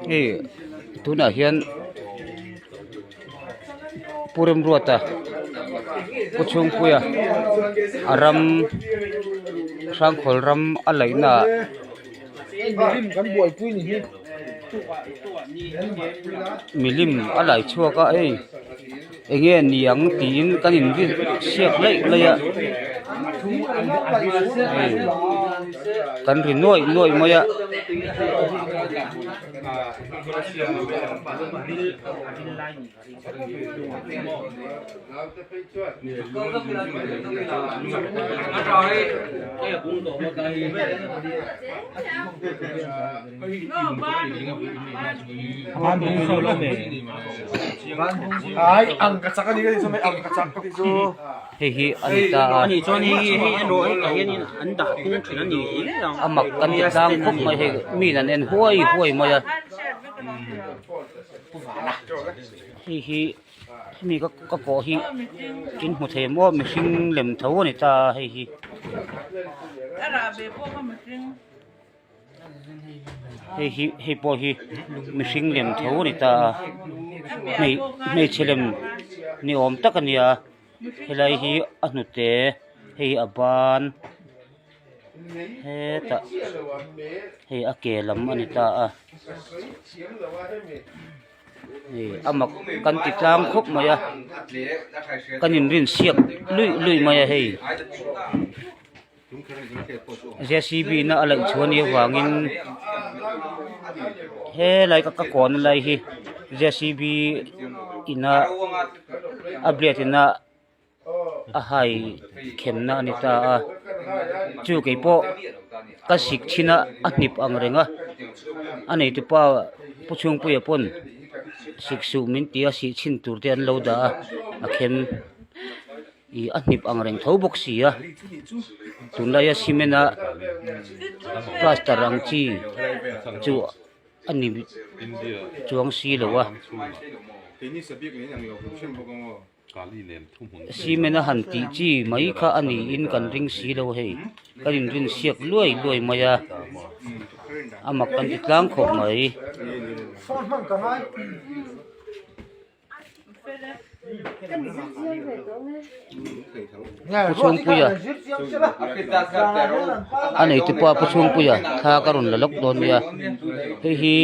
Hei tunah hian Pu Remruata Pu Chhungpuia a ram Hrangkhawl ram a laihna ah milim a lai chhuak a hei eng nge ni ang tiin kan in siak laih laih a hei kan ri nuaih nuaih mai a. Hei hi a ni ta a a mak kan ti tlang khawp mai hei mi in an en huai huai mai a. Hei hi hemi ka ka kawh hi in hmu thei maw mihring lem tho a ni ta a hei hi. Hei hi hei pawh hi mihring lem tho a ni ta a hmeichhe lem ni awm tak a ni a helai hi a hnute hei hi a ban. Hetah hei a ke lam a ni ta a hei a mak kan ti tlang khawp mai a kan inrin siak luih luih mai a hei J C B na a laih chhuah anih avangin helai ka kawn lai hi J C B ina a blade ina. a hai khenna a ni ta a chu kei pawh ka sik thin a a hnip ang reng a a neitu pa pu chhungpuia pawn sik suh min ti a sih chhin tur te an lo dah a a khem ih a hnip ang reng tho bawk si a tunlaia cement a plaster ang chi chu a ni chuang si lo a. Cement a han tih chi mai kha a niin kan ring si lo hei kan inrin siak luai luai mai a a mak kan ti tlang khawp mai. Pu Chhungpuia a neitupa Pu Chhungpuia thla ka rawn la lawk dawn nia hei hi.